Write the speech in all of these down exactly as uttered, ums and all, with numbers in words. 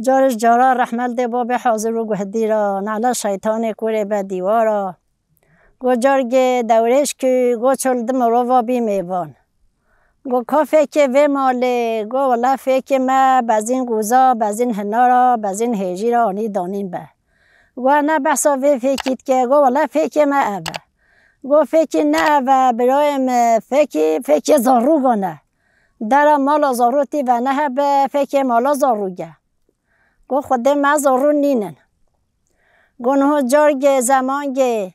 Car ji cara rehmet dê babê hazir û guhdî ra, nala şeytanê kurê be dîwara. Go cargê dewrêş kû, go çol di mirova bî mêvan. Go ka fêkê vê malê, go wela fêkê me bezîn gûza, bezîn hinara, bezîn hêjî ra anî danîn be. Go ne behsa vê fêkî dike, go wela fêkê me ev e. Go fêkî ne ev e, birayê me, fêkî, fêkê zarûgan e. Dera mala zarû tî ve nehebe, fêkê mala zarûg e. Go Xwedê me zarû nînin. Go niho cargê zemangê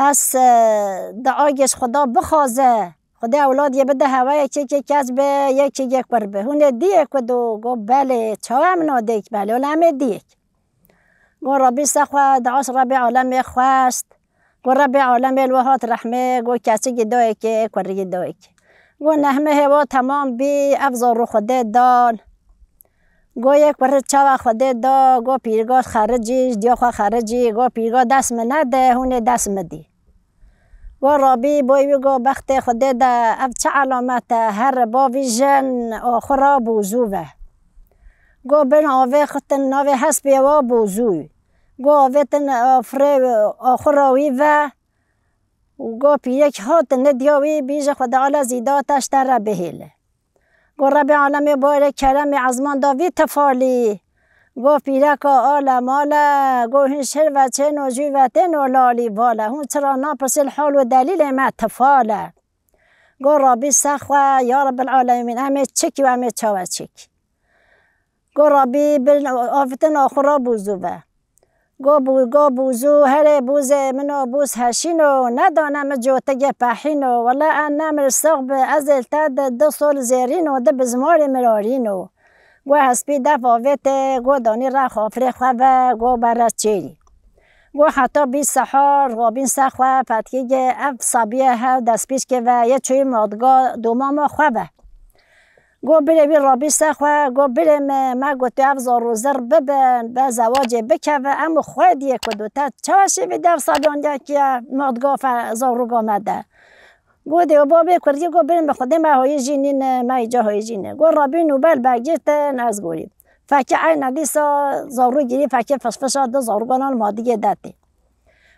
ez, e, diagê ji Xweda bixwaze, Xwedê ewlad yê bide hewe, yekê kes be, yekê kur be. Hûn ê diyê ku do, go belê, çawa em nadêk belê, wela em ê diyêk. Go Rabî se xwe, dua ji Rebê alemê xwest. Go Rebê alemê li we hat rehmê, go keçikî dayekê, kurikî dayekê. Go nehmê hêwa temam bî, ev zarû Xwedê dan. Go yê kurik çawa Xwedê da, go pîrga xericî, ji diya xwe xericî, go pîrga dest min nede, hûn ê dest min dî. Go Rabî boy wî go bextê Xwedê de, ev çi elamet e, here bavî jin axura bûzû ve. Go bin avê xistin navê hespê wa bûzû. Go avêtin afirê axura wî ve û go pîrek hat nidiya wî bîje Xwedê ala zîda te ji te re bihêle. Go Rebê alemê barê keremê ezman da vî tifalî. Go pîreka ale male, go hûn şêr ve çêno jû ve têno lalî vale. Hûn çira napirsî li hal û delîlê me tifale. Go Rabî se xwe, ya Rebbil alemîn, em ê çik û em ê çawe çik. Go Rabî bin avitin axura bûzû ve. Go bû-, go bûzû, herê bûzê min o bûz heşîno, nedane min cotigê pehîno. Wela en ne min sax bi, ez ê li te di, di sol zêrîno, di bizmarê mirarîno. Go hespî def avêtê, go danî rex afirê xwe ve, go bere çêrî. Go heta bî sehar, Rabîn se xwe, fetkî ge ev sabiye hev destpîçkê ve, yê çûyî madga, domama xwe ve. Go birê wî Rabî se xwe, go birê me, me got ev zarû zir bibin, be zewacê bikeve, em û xwediyê ku do te çawa şêvî dev sabiyan gekiye madga fe zarûga me de. Go dê û babê kurdî go birê me xwedê me hoyî jî nîne, me îca hoyî jî ne. Go Rabî nûbel bergirtin ez gorî. Fekê eyna dîsa zarû girî, fekê fişfişa di zarûganan madigê detê.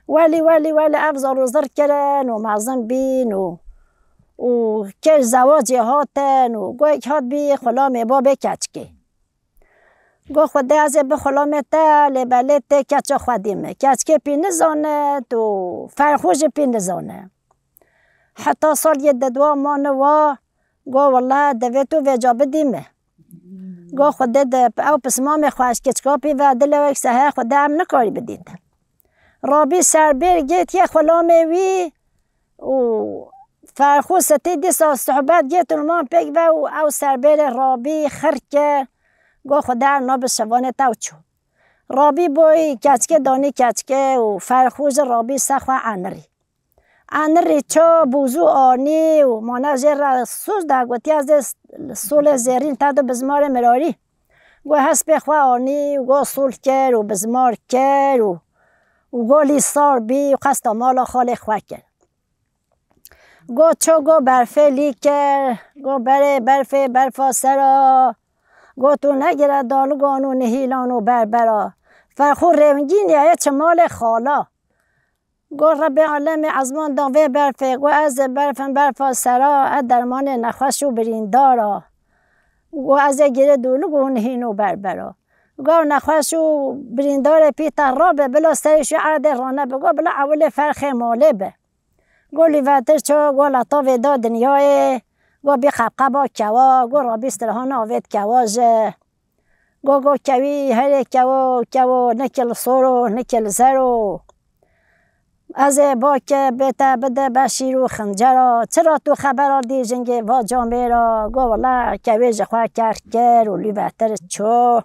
Welî, welî, welî ev zarû zir kirin û mezin bîn û, û kêr zewacê hatin û goyek hat bî xulamê babê keçikê. Go Xwedê ez ê bi xulamê te lê belê tê keça xwedî min. Keçikê pî nizanit û Ferxû jî pî nizane. Heta sal yê di dua mane wa, go wela divê tu vêca bidî min. Go Xwedê de ew pismamê xwe ji keçika pî ve dilewek sehe Xwedê em nikarî bidît. Rabî serbêr gêtiye xulamê wî û Ferxû sitî dîsa sohbet gêt û man pêk ve û ew serbêrê Rabî xir kir. Go Xwedê ew nabi şevanê tew çû. Rabî boy keçikê danî keçikê û Ferxû ji Rabî se xwe enirî. Enirî ço bûzû anî û mane jê re sûc da gotiya zê solê zêrîn te du bizmarê mirarî. Go hespê xwe anî û go sol kir û bizmar kir û, û go lîsar bî û qesta mala xalê xwe kir. Go ço go berfê lî kir, go berê berfê berfa sera, go tu negire daligan û nihîlan û berbera. Ferxû rêwingîn ye çi malê xala. Go Rebê alemê ezman da vê berfê, go ez ê berfin berfa sera, e dermanê nexweş û birîndar a. Go ez ê girê dûlig û nihîn û berber a. Go ew nexweş û birîndarê pî te rabe, bila serê şû erdê rane bi, go bila ewilê ferxê malê bi. Go lîvetir ço, go letavê da dinyayê, go bî qebqeba kewa, go rabî stirhana avêt kewa ji. Go go kewî herê kewo, kewo, nikil soro, nikil zero. Ez ê bake bê te bide beşîr û xincera. Çira tu xebera dî jingê va camêra? Go wela kewê ji xwe ker kir û lîvetir ço.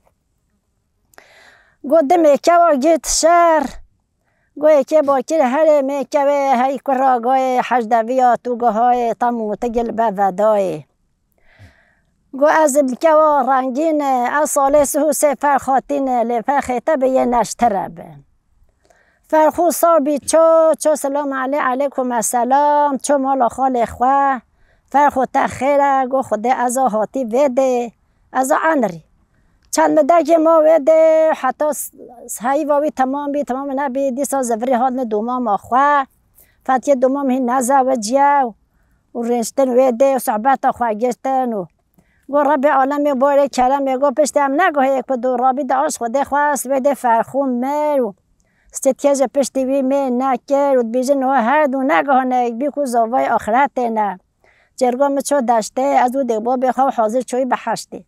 Go dimê kewa gît şer. Go yekê bakir herê mê kewê hey kura goyê hejdeviya tu gohayê tam û tigil be vedayê. Go ez bi kewa rengîn e, ez salê sihûsê ferxatîn e, lê ferxê te bi yê neştir e bi. Ferxû sar bî ço, ço selam alê, aleykum esselam, ço mala xalê xwe. Ferxû te xêr e, go Xwedê ez a hatî vê dê, ez a enirî. Çend midekê ma wê dê, heta s-, heyva wî temam bî, temam nebî, dîsa zivirî hatine domama xwe. Fetiyê domam hîn nezewiciye û rêniştin wê dê û sohbeta xwe girtin û got, Rebê alemê barê keremê, got, piştî em neguhê ku do rabî de aş Xwedê xwest, wê dê ferxûn mir û stêtiyê ji piştî wî mêr nekir û dibêjin, niha her du neguhane yek bî ku zavayê axiretê ne. Cêrga min ço deştê, ez û dê babê xwe hazir çoyî behiştê.